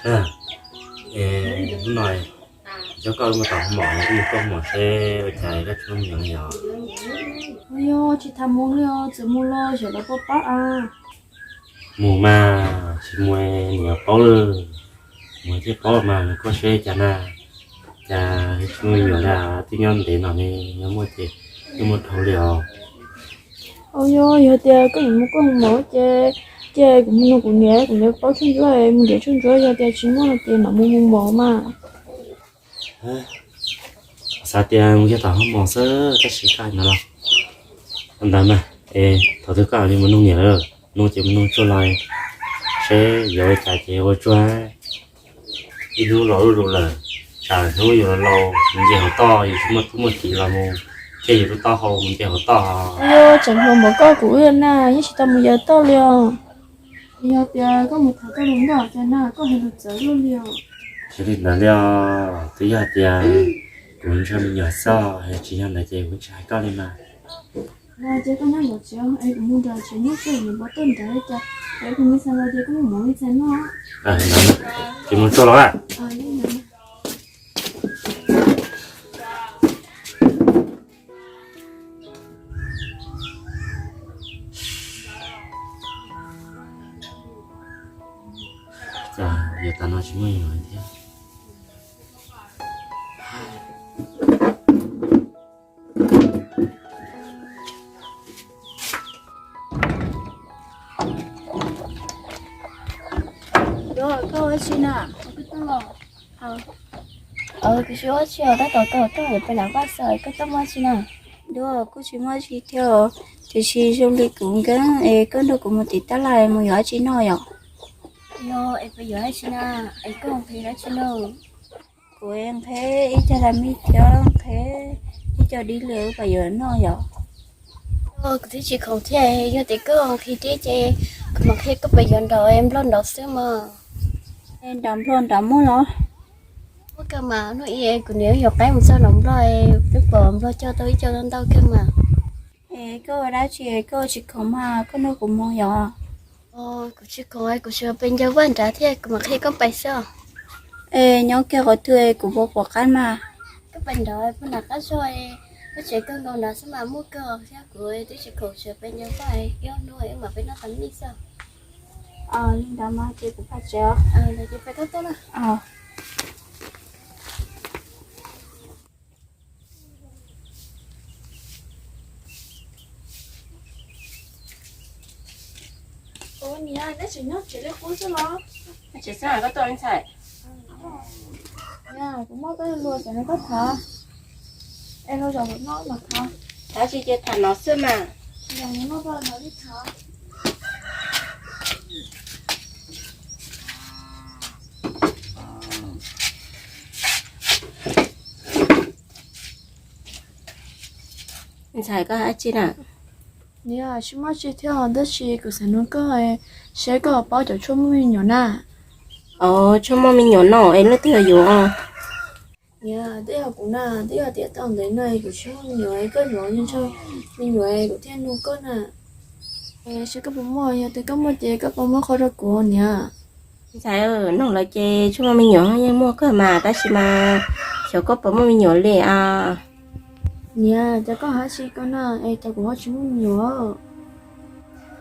Hnub no coj koj mus tham hauv mom, mus tham hauv mom seb ua cas koj tsis mus yos. Yog tsis tham mus li os, txawm mus los xyov lawv puas pab a. Mus mas tsis mus niam paub lawm, mus thiaj paub mas nws koj seb cas na. Cas tsis muaj me nyuam na, twb nyob ntev no ne, yog muaj ces twb muaj dhau li os. Au yog, yog tias koj yuav mus koj mus ces, ces kuv mus nug kuv niam, kuv niam paub tshuaj ntsuab, mus nrhiav tshuaj ntsuab, yog tias tsis muaj no ces mam mus mus mov mas. Xav tias mus yog tom hoob mos xwb tab sis kaj no los ntawd mas, es thaum twg koj li mus nug niam lawm, nug ces mus nug tsuag los seb yuav ua cas ces ua tsuag. Ib hnub los zuj zus lawm, tsam hnub yus laus mus nce hauv toj yus tsis muaj tub muaj kiv los mus, thiab yus lub taub hau mus nce hauv toj. Yog tseem hluas npaum koj kuv wb na yeej tsis tau mus yaws toj li os. Yog tias koj mus tham koj lus nkauj cas na koj hais lus txawv luaj li os. Tsis li ntawd li os, twb yog tias kuv ntshaw me nyuam xwb, tsis yog ntawd ces kuv tsis hais koj li mas. Los ces koj nyob nraum tsev es kuv mus nram tsev nyob seb niam npau taws nrad li cas, es kuv me ntxhais los ces koj muab mov li ntxhais noj. Ces mus tsuag los a. Cas yuav tas no tsis muaj ib yam thiab. Duab, koj ua dab tsi na? Kuv tsis ua dab tsi os, tab tom tos koj yuav pais lam vaj xwb, koj tuaj muaj dab tsi na? Duab, kuj tsis muaj dab tsi thiab, tiam sis zoo li kuv nkees es koj nrog kuv mus tim tab laj mus yuav dab tsi noj yom? Yog es puas yuav dab tsi na? Es koj nqhis dab tsi no? Kuv nqhis ib co las mis thiab nqhis ib co dib li, puas yuav noj yom? Kuv twb tsis khoom thiab, yog tias koj nqhis dib ces kuv mam qhia koj puas yuav nrog nplog nrog xwb mas. Nrog nplog nrog muaj los? Muaj kawg mas, hnub ib kuv niam yuav qaib mus txog nrog nplog, twb pom nplog coj tau ib co ntau ntau kawg mas. Es koj ua dab tsi koj tsis khoom mas koj nrog kuv mus yom? Kuv tsis khoom, kuv tsuas pes ncaws vaj nrad thiab kuv mam qhia koj pais xwb. Es nyob kiag qhov twg kuv puas pom qab mas? Koj pais nrad puag nram qab zog, koj tsev kawg nkaus nrad xwb mas muaj kawg thiab, kuv twb tsis khoom, tsuas pes ncaws vaj, ib ob hnub wb mam peb noj tas mij xwb. Li ntawd mas ces kuv pais tsev os. Ces pais koj tuaj na. Ua niam, neb tseem nyob tsev li qub xwb los? Tsev xwb, koj tuaj ib ntxhais. Kuv muab koj lus xav nrog koj tham. Es los zaum no mas tham. Tham tsis ces tham no xwb mas. Noj paj no ib tham. Ntxhais, koj hais dab tsi na? Niam, tsis muaj dab tsi thiab, tab sis kuv xav nug koj seb koj paub cov tshuaj muaj me nyuam na. Os, tshuaj muaj me nyuam no es leej twg yuav? Niam, twb yog kuv na, twb yog tias tau ntev no kuv tsis muaj me nyuam, koj yuav ntshaw me nyuam kuv thiaj nug koj na. Seb koj puas muaj, yog tias koj muaj ces koj puas muab qhua rau kuv niam? Ntxhais, nug lawm ces tshuaj muaj me nyuam yeej muaj kawg mas, tab sis mas xyov koj puas muaj me nyuam li a. Niam, cas koj hais dab tsi koj na, es cas kuv ho tsis muaj me nyuam?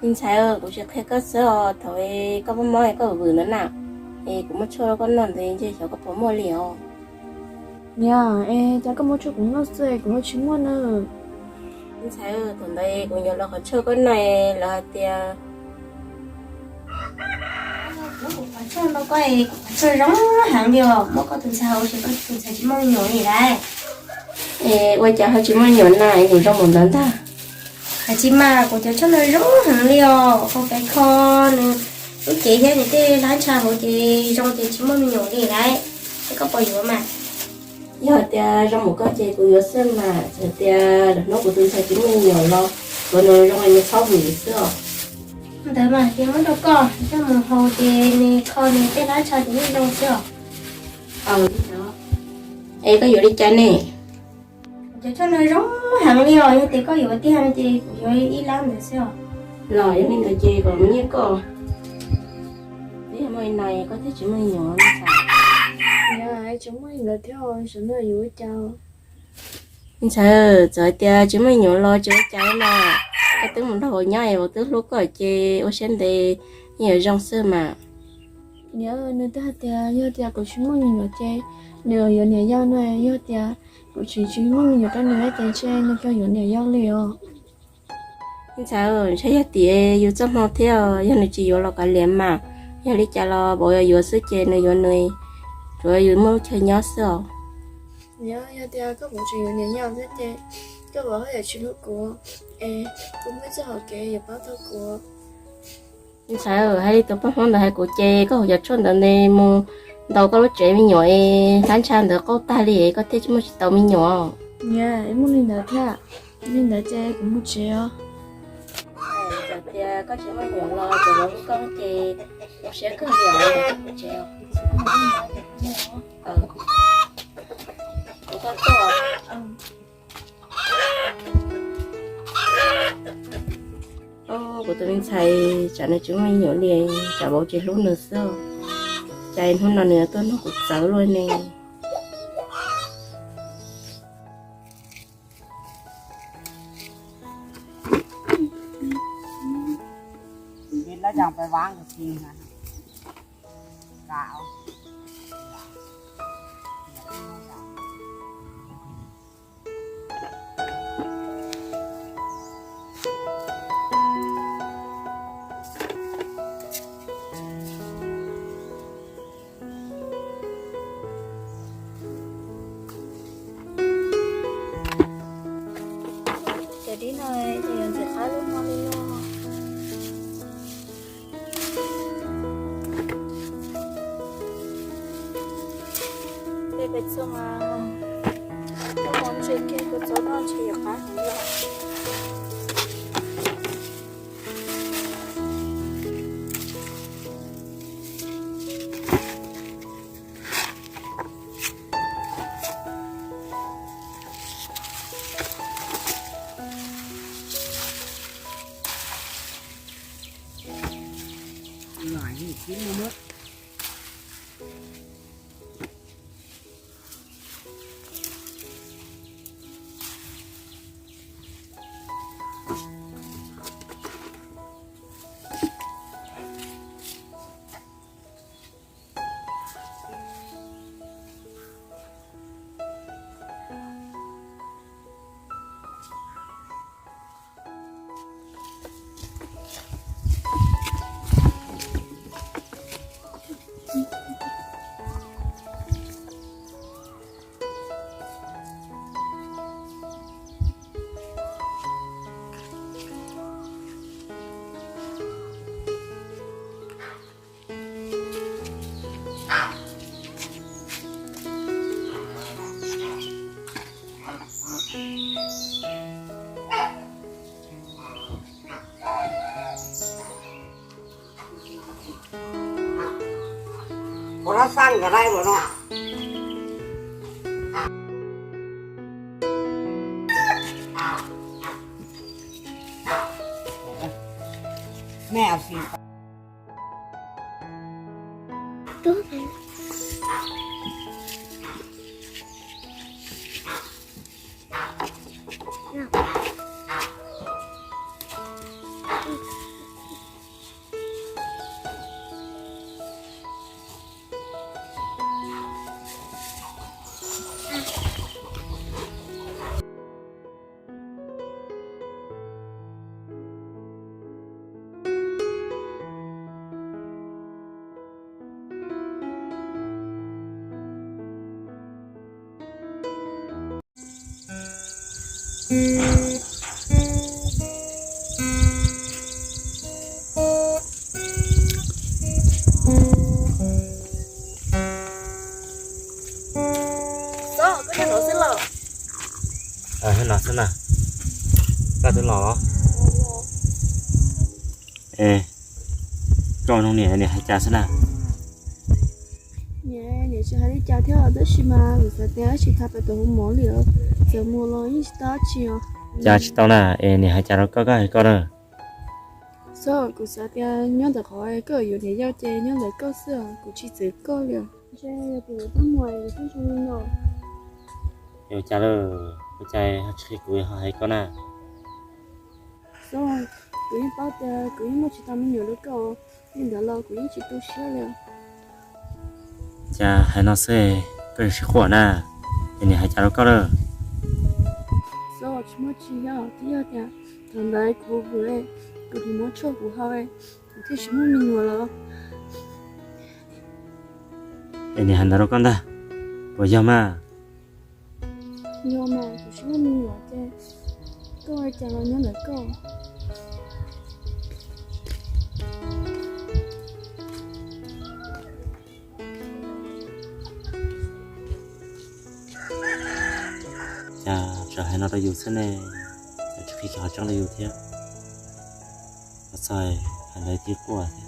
Me ntxhais, kuv tsis qhia koj xwb os, thaum koj mob mob koj vwm vwm ntawd na, es kuv muab tshuaj rau koj noj ntawd ntshe xyov koj puas muaj li os. Niam, es cas koj muab tshuaj kuv noj xwb kuv ho tsis muaj na? Me ntxhais, thaum ntawd kuv yuav lawv qhov tshuaj koj noj, lawv hais tias kuv qhov tshuaj nrog koj, kuv qhov tshuaj zoo heev li os, muab koj tus ntxhais haus ces koj tus ntxhais tsis muaj me nyuam li lauj. Es ua cas ho tsis muaj me nyuam na, es nws zoo npaum ntawd ntag? Hais tsis mas, kuv cov tshuaj no zoo heev li os, kho pes kho nws lub cev thiab nws tej hlab ntsha hauv ces zoo ces tsis muaj me nyuam li lauj. Es koj puas yuav mas? Yog tias zoo npaum koj ces kuv yuav xwb mas, txawm tias lwm hnub kuv tus ntxhais tsis muaj me nyuam los kuv nws zoo li nws txhob vwm xwb os. Ntawd mas ces muab rau koj coj mus haus ces nws kho nws tej hlab ntsha ces yeej zoo xwb os. Es koj yuav li cas ne? Cov tshuaj no zoo heev li os, yog tias koj yuav tiag no ces kuv yuav ib lab ntawd xwb os. Los yog li ntawd ces kom mus nyiaj koj. No koj thiaj tsis muaj me nyuam ntxhais. Tsis muaj li ntawd thiab, sav no yuav ua cas? Ntxhais, txawm hais tias tsis muaj me nyuam los tsis ua cas no, koj twb mus nrog vauv nyob es vauv twb hlub koj ces ua siab ntev yeej yuav zoo xwb mas. Niam, nws twb hais tias yog tias kuv tsis muaj me nyuam ces nws yuav niam yau no, yog tias kuv tsis tsis muaj me nyuam rau nws ces ntshe nws kawg yuav niam yau li os. Ntxhais, ntshe yog tias yus txoj hmoo thiab, yog nws tsis yuav los kav liam mas, yog li cas los vauv yuav yuav xwb ces nws yuav nws, tsuav yus muaj lub chaw nyob xwb os. Niam, yog tias koj vauv tseem yuav niam yau thiab ces koj vauv haj yam tsis hlub kuv es kuv muaj ib txoj hau kev yuav pab tau kuv. Ntxhais, hais li tus poj Hmoob ntawd hais kuv ces koj haus cov tshuaj ntawd mus ntaus koj lub tsev me nyuam es hlab ntsha ntawd qaug tag li koj thiaj tsis muaj tsis tau me nyuam. Niam, muaj li ntawd thiab, li ntawd ces kuv mus tsev os. Txawm tias koj tsis muaj me nyuam los txawm los hlub koj ces zoo siab kawg li os, mus tsev os. Kuv koj tuaj. Kuv tus me ntxhais tsam nws tsis muaj me nyuam li, tsam vauv tsis hlub nws xwb, cas hnub no nws tuaj nug kuv txawv luaj ne. Cov dib no ces yuav ntxim qab lub no li os. Peb peb txhooj, koj mus ntsia kiag kuv txob noj ntshe yuav qab heev li. Los xwb na, koj twb los los. Koj zoo niam, niam hais cas xwb na? Niam tsis hais li cas thiab tab sis mas kuv xav tias tsis tham pem tus hauv mov li, txawm mus los yeej tsis tau dab tsi os. Cas tsis tau na, es niam hais cas rau koj, koj hais koj na. Koj, kuv xav tias nyob ntawm qhov koj yuav niam yau ces nyob ntawm koj xwb os, kuv tsis txwv koj li os. Ntshe yog tias koj muaj ib tug zoo li no. Ua cas lawm, ua cas ho tsis qhia kuv ho hais koj na? Xyov, kuv yeej paub tias kuv yeej muaj tsis tau me nyuam rau koj, li ntawd los kuv yeej tsis tu siab li. Cas hais no xwb, koj yuav tsis quaj na, es nws hais cas rau koj lawm? Xyov, tsis muaj tsis yog, twb yog tias thaum ntawd kuv vwm, kuv tus mob tshuaj kuv haus, kuv thiaj tsis muaj me nyuam los. Es nws hais ntawd rau koj ntag, puas yog mas? Yog mas, kuv tsis muaj me nyuam ces koj ua cas los nyob ntawm koj. Cas tseem hais no rau yus xwb ne, cas tsis qhia qhov tseeb rau yus thiab. Ua txhais hais ntawd thiaj quaj thiab.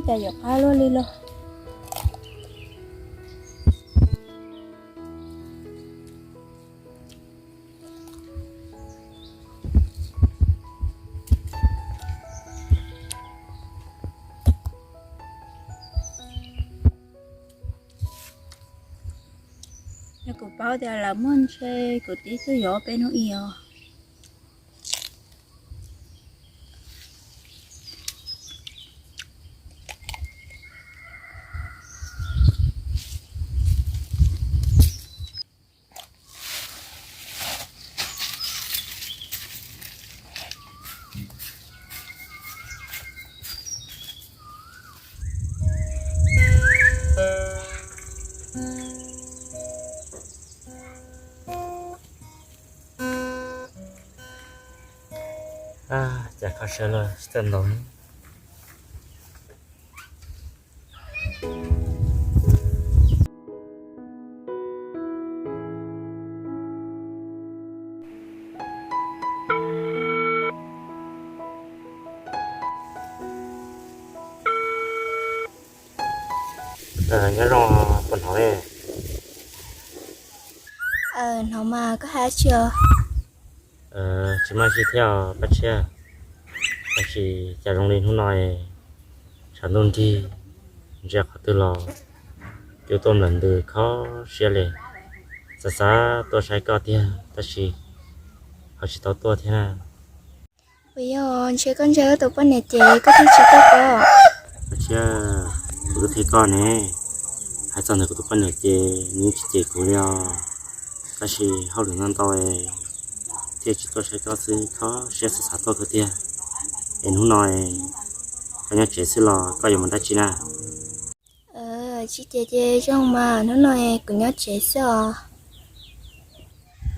Cas yuav qab luaj li los. Yog kuv paub tias lawv muaj ntshe kuv twb tuaj yuav peb hnub ib os. Cas kho siab los tsis txawj ntau. Nyob zoo, puas hnov li? Hnov mas, koj hais dab tsi os? Tsis muaj dab tsi thiab Paj Tshiab. Tab sis cas zoo li hnub no tshav ntuj nrig, ntsia qhov twg los cua tuaj nplawm ntws kho siab li. Xav xav tuaj saib koj tiag tab sis ho tsis tau tuaj thiab na. Puas yog ntshe koj ntshai koj tus poj niam ces koj thiaj tsis tuaj os? Paj Tshiab, kuv twb qhia koj ne, hais txog ntawm kuv tus poj niam ces nws yeej tsis cem kuv li os. Tab sis hauj lwm ntau ntau thiaj tsis tuaj saib koj xwb, kho siab xav xav tuaj kawg tiag. Es hnub no koj nyob tsev xwb los koj yuav mus dab tsi na? Tsis ces ces zoo mas, hnub no kuv nyob tsev xwb os.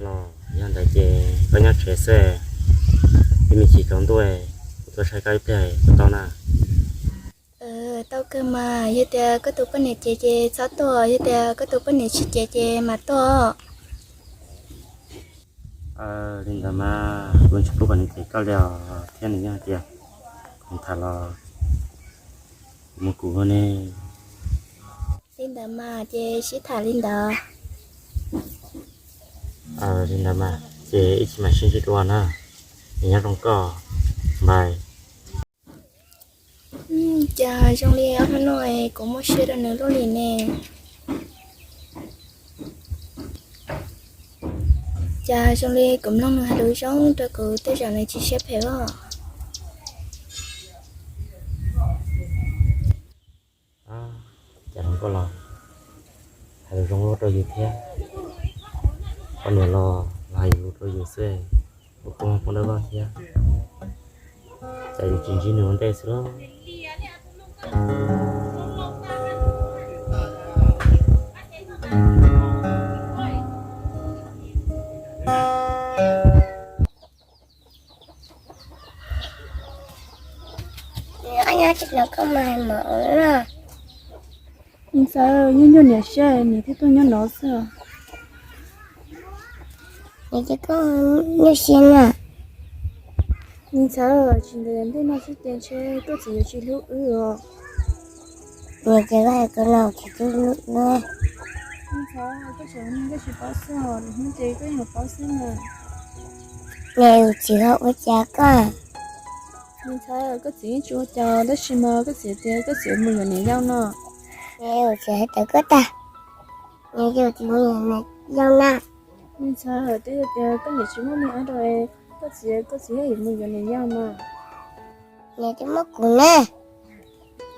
Los yog ntawd ces koj nyob tsev xwb, ib me chim tsaus ntuj kuv tuaj saib koj ib pliag puas tau na? Tau kawg mas, yog tias koj tus poj niam cem ces txhob tuaj, yog tias koj tus poj niam tsis cem ces mam tuaj. Li ntawd mas kuv tsis pub kom nws cem koj li os, thiab nws yeej hais tias kuv tham los kuv mus kuv ne. Li ntawd mas ces sib tham li ntawd. Li ntawd mas ces ib chim mam sib ntsib dua na. Nyob zoo koj, npawg. Cas zoo li ob hnub no kuv muaj siab rau nws luaj li ne. Cas zoo li kuv mloog nws hais lus zoo rau kuv tej zaum nws tsis siab phem os. Cas zoo nkauj los hais lus zoo luaj rau yus thiab. Poj niam los los hais lus rau yus xwb, kuv kuj poob dawb vog thiab. Cas yus tsis ntsib nws ua ntej xwb lauj. Nyob tsis los koj mas mov na. Niam ntxawm, nyob nyob niam seb, niam thiaj tuaj nyob no xwb. Niam ces koj nyob siab na. Niam ntxawm, tsis ntev ntej no xwb ces ntshe koj txiv yuav tsis hlub wb os. Niam ces koj hais koj no tsis hlub wb. Niam ntxawm, koj tseem niaj koj tsis paub xwb os, hnub ces koj yuav paub xwb na. Niam, yus txiv ho ua cas koj? Niam ntxawm, koj txiv yeej tsis ua cas tab sis mas koj txiv tias koj txiv mus yuav niam yau no. Niam, yus txiv hais tias koj tag, niam, yus txiv mus yuav niam yau na. Niam ntxawm, twb yog tias koj niam tsis muaj me ab rau koj txiv, koj txiv yeej yuav mus yuav niam yau mas. Niam twb muab kuv ne.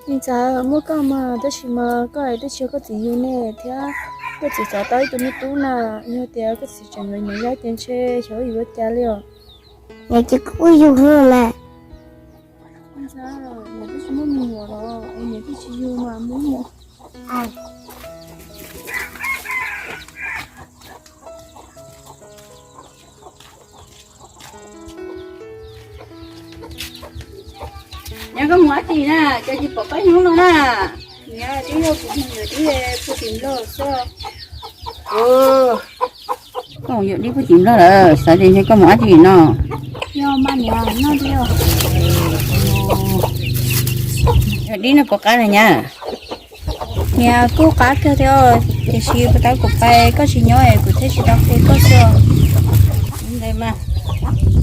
Niam ntxawm, muab koj mas tab sis mas koj hais twb tsis yog koj txiv yug ne thiab, koj txiv xav tau ib tug me tub na, yog tias koj txiv tseem yuav niam yau ces ntshe xyov yuav ua cas li os. Niam ces kuj yug mas. Niam ntxawm, niam twb tsis muaj me nyuam los es niam twb tsis yug mas muab mus. Nyab, koj mus dab tsi na, cas tsis pom koj nyob no na? Niam, twb yog kuv mus yuav dib puag tim Nplog xwb. Koj mus yuav dib puag tim Nplog lawm, xav tias ntshe koj mus dab tsi no. Yog mas niam, noj dib os. Yog dib no puas qab na nyab? Niam, kuj qab kawg thiab, tiam sis puas tau kuv pais koj tsis nyob es kuv thiaj tsis tau qhia koj xwb. Ntawd mas,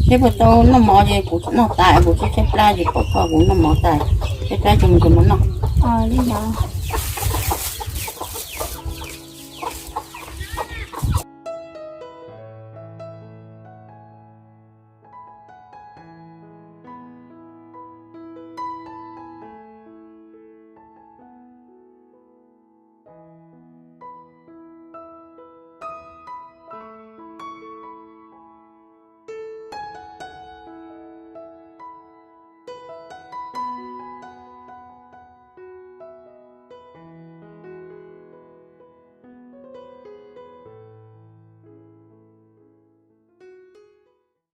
seb puas tau noj mov ces kuv noj tas, kuv tshaib tshaib plab ces pom koj kuv noj mov tas, tshaib plab ces mus nrhiav mov noj. Li ntawd.